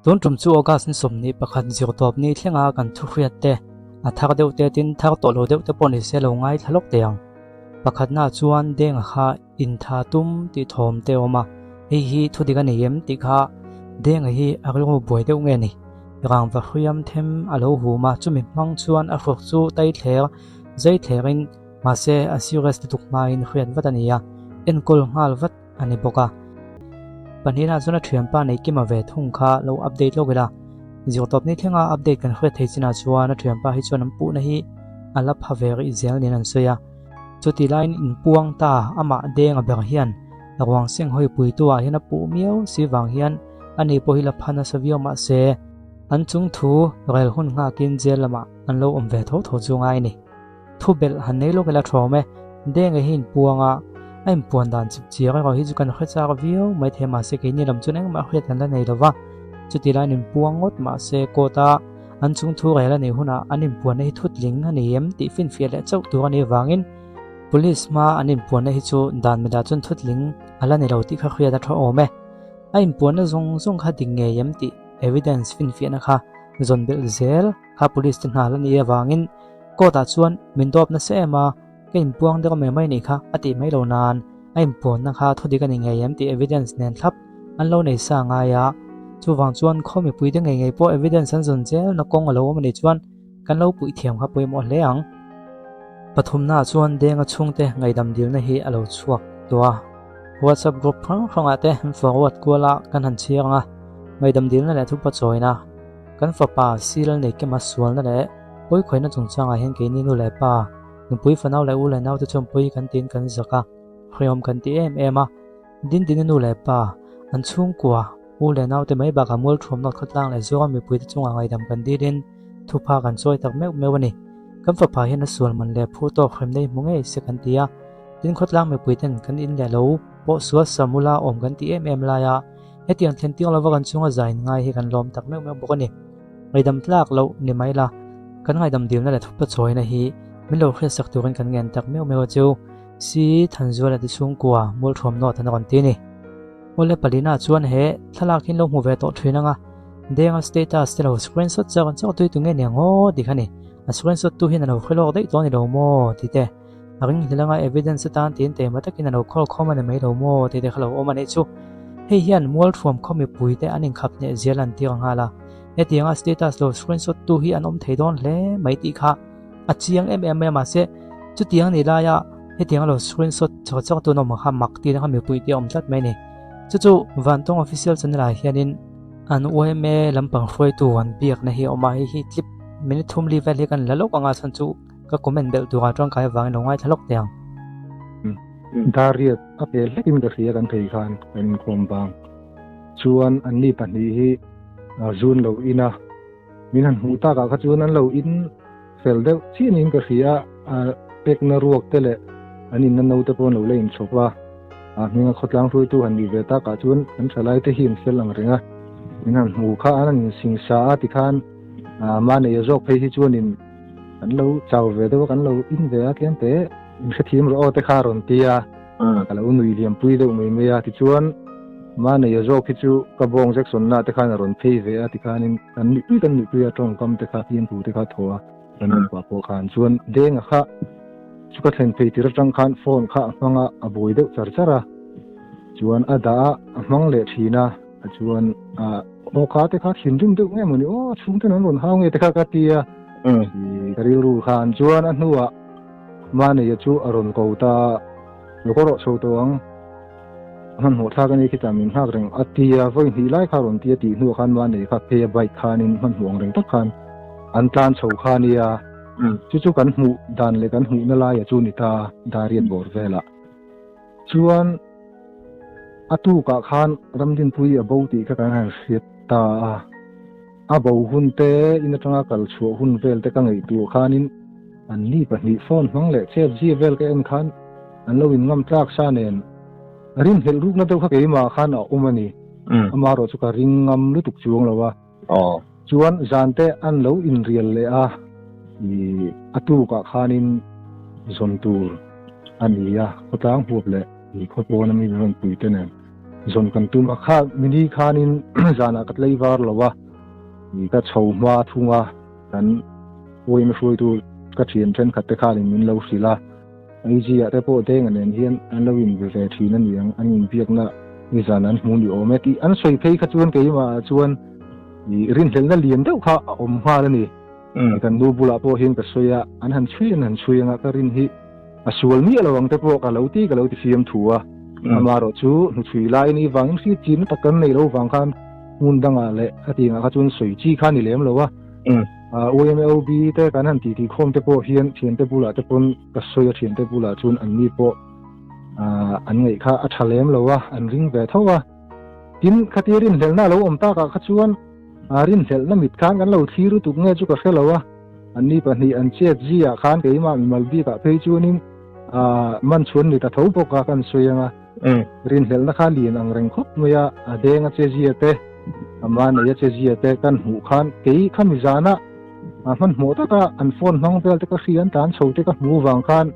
Tun tum chu August ni 21 zirtawp ni thlenga kan thu hriat te, a thar deuh te tin thar tawh lo deuh te pawh ni se lo ngaithla lawk teh ang. Pakhatna chuan Denga kha intha tum tih thawm te a awm a, hei hi thu dik a nei em tih kha Denga hi a rilru buai deuh nge ni? Rangva hriam them a lo hum a, chumi hmang chuan a hruk chu tai thler zai thlerin mahse a serious lutuk hmain hriat vat a ni a, enkawl nghal vat a ni bawk a. Pahnihna chuan a thianpa nei kima ve thung kha lo update lawk ila, zirtawpni thlenga update kan hriat thei chinah chuan a thianpa hi chuan an puhna hi a la pha ve rih zel niin an sawi a. Chuti laiin inpuang ta amah Denga ber hian ruang seng hawi puitu ah hian a puh miau si vang hian ani pawh hi la pha nasa viau mahse an chung thu rel hun nghakin jail lamah an lo awm ve tho tho chu ngai a ni. Thu belh han nei lawk ila thawm e. Denga hi inpuang a, a inpuan dan chip chiar erawh hi chu kan hre chak viau mai thei mahse keini lam chuan engmah hriat kan la nei lo va. Chuti laiin inpuang ngawt mahse court a an chung thu rel a nih hunah an inpuanna hi thutling a ni em tih finfiah leh chauh tur a nih avangin Police hma an inpuanna hi chu dan midah chuan thutling a la ni lo tih kha hriat a tha awm e. A inpuanna zawng zawng kha dik ngei em tih evidence finfiahna kha zawn belh zel kha Police te hna la nih avangin Court ah chuan min dawp nasa em a, ka inpuang deuh mai mai nih kha a tih mai lo nan a inpuanna kha thu dik a ni ngei em tih evidence nen thlap an lo nei sa ngai a. Chuvang chuan khaw mipui te ngei ngei pawh evidence an zawn zel na kawng a lo awm a nih chuan kan lo puih thiam kha pawimawh hle ang. Pathumna ah chuan Denga chhungte ngaihdam dilna hi a lo chhuak tawh a. WhatsApp group hrang hrangah te an forward kual a kan han chhiar ang a, ngaihdam dilna leh thupa chawina kan fapa Seal nei kema sualna leh Pawikhawihna chungchangah hian keini nu leh pa, nupui fanau leh u leh naute chuan pawi kan tiin kan zak a, hrehawm kan ti em em a. Dindina nu leh pa, an chhungkua, u leh naute mai bakah mualthuam nawt khawtlang leh Zoram mipuite chungah ngaihdam kan dilin thupha kan chawi tak meuh meuh a ni. Kan fapa hian a sual man leh phu tawk hrem nei hmu ngei se kan ti a, tin khawtlang mipuiten kan in leh lo pawh sual samula awm kan ti em em lai a, hetiang thlen tiang lova kan chunga zain ngai hi kan lawm tak meuh meuh bawk a ni. Ngaihdam tlak loh ni mai la, kan ngaihdam dilna leh thupa chawina hi min lo hriatsak turin kan ngen tak meuh meuh a chu. Si Thanzuala te chhungkua Mualthuam North an rawn ti a ni. Awle palina chuan he thlalak hi an lo hmu ve tawh thin ang a, Denga status te lo screenshot chak an chak tui tu nge niang aw ti kha ni. A screenshot tu hian a lo hre lawk daih tawh a ni lo maw ti te. A ring hlel anga evidence atan tiin teima takin a lo khawl khawm a ni mai lo maw tih te kha lo awm a nih chu. Hei hian Mualthuam khaw mipui te an inkhap hneh zial an tir nghal a. Hetianga status lo screenshot tu hi an awm thei dawn hle mai tih kha a chiang em em mai a mahse chutiang ni laia hetianga lo screenshot chak chak tu an awm ang kha mak tih na kha mipui te a awm tlat mai a ni. Chu chu Vantawng official channel ah hianin an yma lampang hruaitu an biakna hi a awm a, hei hi clip minute thum li vel hi kan la lawk ang a chhan chu Ka comment belh turah chuan kai avangin lo ngaithla lawk teh ang. Dariat a pe hlekin ka hria kan phei khan kan inkhawm vang chuan anni pahnih hi zun lo in a, min han hmuh takah kha chuan an lo in fel deuh chiah niin ka hria a, pekna ruak te leh an inna naute pawh an lo la inchhawp a, a hminga khawtlang hruaitu han nih ve takah chuan kan thalai te hi an fel ang reng a, min han hmuh kha an han insingsa a tikhan mahni zawk phei hi chuanin Kan lo chau ve deuh a, kan lo in ve a tlem te in hrethiam rawh aw te kha a rawn ti a, ka lo nui liam pui deuh mai mai a, tichuan Maneiha zawk hi chu ka bawng Jackson na te khan a rawn phei ve a tikhanin kan nuihpui kan nuihpui a tawngkam te kha fiamthu te kha thaw a kan rawn pah pawh khan chuan Denga kha chu ka thlen phei tir atang khan phone kha a hmang a, a buai deuh char char a, chuan a dah a, a hmang leh thin a. Chuan aw kha te kha thinrim deuh nge mawni aw chhungten an rawn hau nge te kha ka ti a ka rilru khan chuan a hnuah Maneia chu a rawn ko ta lo ka rawh chho tawh ang hmanhmawh thlak a ni khitah min nghak reng a ti a vawi hnih lai kha a rawn ti a tih hnuah khan Maneia kha phei a bike khanin hmanhmawh ang reng tak khan an tlan chho kha a nia chu chu kan hmuh dan leh kan hmuhna laia chu ni ta Dariat bawr velah chuan. A tukah khan Ramdinpuii a bo tih kha kan han hriat ta a, a bo hun te, in atanga kal chhuah hun vel te ka ngaihtuah khanin an ni pahnih phone hmang leh chet zia vel ka en khan an lo in ngam tlak sa nen rinhlelh rukna deuh kha keimah khan a awm a ni. Amaherawh chu ka ring ngam lutuk chuang lo a. Chuan zan te an lo inrial leh a, a tukah khanin zawn tur a ni a, khawtlang huap leh khawpawn ami rawn pui te nen Zawn kan tum a, kha mini khanin zanah ka tlei var lo a, ka chho hma thung a, kan uaim hruaitu ka thian thenkhat te khanin min lo hrilh a, IG ah te pawh Denga nen hian an lo inbe ve thin a ni ang, an inbiakna nizan an hmu ni awm e tih an sawi phei kha chuan keimah ah chuan rinhlelhna lian deuh kha a awm nghal a ni. Kan nu bulah pawh hian ka sawi a, an han chhui an han chhui anga ka rin hi a sual miah lo ang te pawh ka lo ti ka lo ti fiam thu a. Amaherawh chu hnuchhui lai ni vangin hriat chin tak kan neih loh vang khan hmun dangah leh khatiangah kha chuan sawi chi kha ni lem lo a. UMLB te kan han titi khawm te pawh hian thiante bulah te pawn ka sawi a, thiante bulah chuan an ni pawh an ngaih kha a tha lem lo a, an ring ve tho a. Tin, khatia rinhlelhna a lo awm takah kha chuan A rinhlelhna mit khan kan lo thlir lutuk nge chu ka hre lo a, anni pahnih an chet ziah khan keimah mimal bikah phei chuanin man chhuan ni ta tho bawk a kan sawi ang a, rinhlelhna kha lian ang reng khawp mai a, a deng a che zia te, a manei a che zia te kan hmuh khan kei khami zana hmanhmawh taka an phone hmang vel te ka hria an tlan chho te ka hmuh vang khan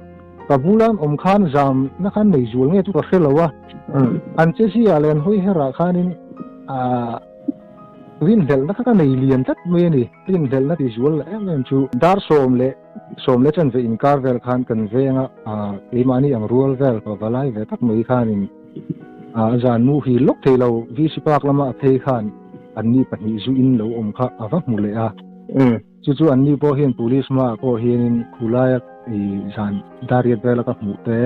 ka bula an awm khan zamna khan nei zual nge chu ka hre lo a, an che zia leh an hawi herah khanin Rinhlelhna kha ka nei lian tlat mai a ni. Rinhlelhna ti zual leh em em chu dar sawm leh sawm leh chanve inkar vel khan kan veng a, keimahni ang rual vel ka va lai ve tak mai khanin a zan mu hi lawk thei lo VC Park lama a phei khan anni pahnih zu in lo awm kha a va hmu leh a. Chu chu anni pawh hian police hmaah pawh hianin khulaia i zan dariat vela ka hmuh te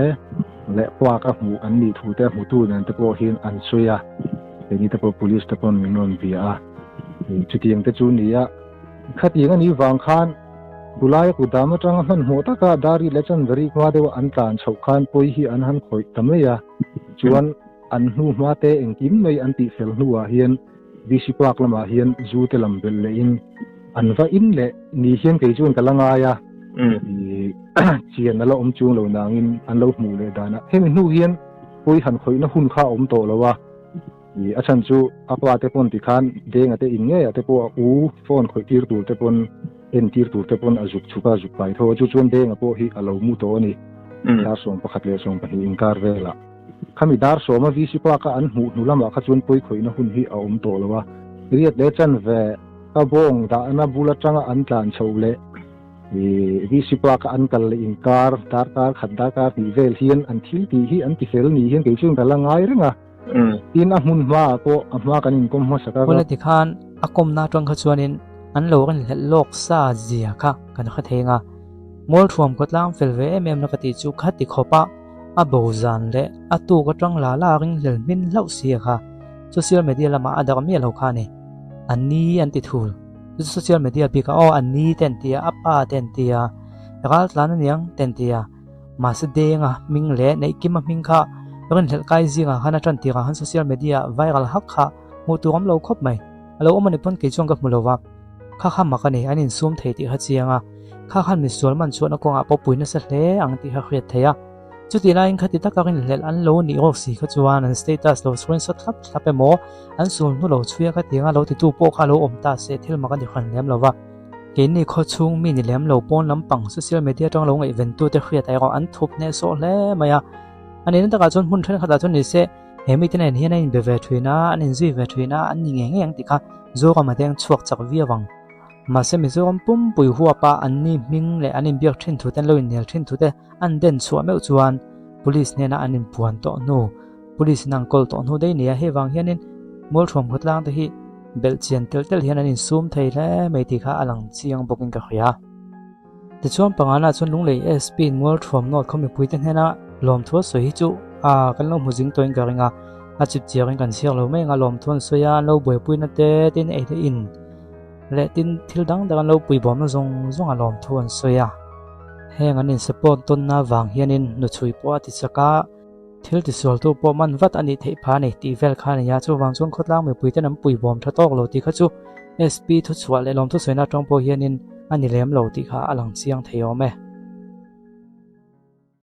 leh pa ka hmuh an nih thu te a hmutu nen te pawh hian an sawi a, keini te pawh police te pawn min rawn bia a, chutiang te chu ni a, khatiang a nih vang khan khulaia kutdam atanga hmanhmawh taka dari leh chanveri hma deuha an tlan chhoh khan pawi hi an han khawih ta mai a, chuan an hnu hma te engkim mai an tihfel hnuah hian VC Park lamah hian zu te lam belh lehin an va in leh ni hian kei chuan ka la ngai a, chian a la awm chung lo nangin an lo hmuh leh dan a. Hemi hnu hian pawi han khawihna hun kha a awm tawh lo a, a chhan chu a pa te pawn tikhan Denga te in ngeiah te pawh a u phone khawih tir tur te pawn en tir tur te pawn a zuk chhuk a, zuk kai tho a, chu chuan Denga pawh hi a lo mu tawh a ni, dar 11 leh 12 inkar velah. Khami dar sawma VC Park-a an hmuh hnu lamah kha chuan pawi khawihna hun hi a awm tawh lo a, riat leh chanve ka bawng dahna bul atanga an tlan chhoh leh VC Park-a an kal leh inkar darkar khat darkar hnih vel hian an thil tih hi an ti fel ni hian kei chuan ka la ngai reng a, tin a hmun hmaah pawh a hma kan inkawm hmasak a. Hawla tikhan a kawmna atang kha chuanin an lo rinhlelh lawk sa zia kha kan hre thei ang a, Mualthuam khawtlang fel ve em em na ka tih chu kha ti khawp a. A bo zan leh a tuk atang la la ringhlel hmin hlauh si a kha. Social media lamah a dak miah lo kha a ni. A ni an ti thul. Chu social media bikah aw a ni te an ti a, a pa te an ti a, raltlan a niang te an ti a. Mahse Denga hming leh Neihkima hming kha rinhlelh kai zingah khan a tan tirah khan social media viral hak kha hmuh tur awm lo khawp mai. A lo awm a ni pawn kei chuan ka hmu lo va. Kha kha mak a ni, an insum thei tih kha chiang a. Kha khan misual man chhuahna kawngah pawh pui nasa hle ang tih kha hriat theih a. Chutih laiin khati taka rinhlelh an lo nih rawk si kha chuan an status lo chhuain sawt thlap thlap emaw, an sul hnu lo chhuia khatianga lo titu pawh kha lo awm ta se thil mak a ni hran lem lo va. Keini khaw chhung mi ni lem lo pawn lampang social media atang lo ngaihventute hriat erawh an thup hnehsawh hle mai a. A nihna takah chuan hmun thenkhatah chuan ni se he mite nen hian an inbe ve thin a, an inzui ve thin a, an ni ngei ngei ang tih kha Zoram a deng chhuak chak viau ang. Mahse Mizoram pumpui huapa anni hming leh an inbiak thin thute an lo innel thin thute an den chhuah meuh chuan Police hnena an inpuan tawh hnu, Police in an kawl tawh hnu daih nia hei vang hianin Mualthuam khawtlang te hi belh chian telh telh hian an insum thei hle mai tih kha a lang chiang bawkin ka hria. Tichuan pangana chuan Lunglei SP in Mualthuam North khaw mipuite hnena lawmthu a sawi hi chu a kan lo hmu zing tawhin ka ring a, a chip chiangin kan chhiak lo mai ang a lawmthu an sawi a, an lo buaipuina te tin ei leh in leh tin thil dang dang an lo puibawmna zawng zawng a lawmthu an sawi a. Heng an in support tawnna vang hianin nuchhui pawh a ti chak a, thil tisualtu pawh man vat a nih theih phah a ni tih vel kha a ni a, chuvang chuan khawtlang mipuiten an puibawm tha tawk lo tih kha chu SP thuchhuah leh lawmthu sawiina atang pawh hianin a ni lem lo tih kha a lang chiang thei awm e.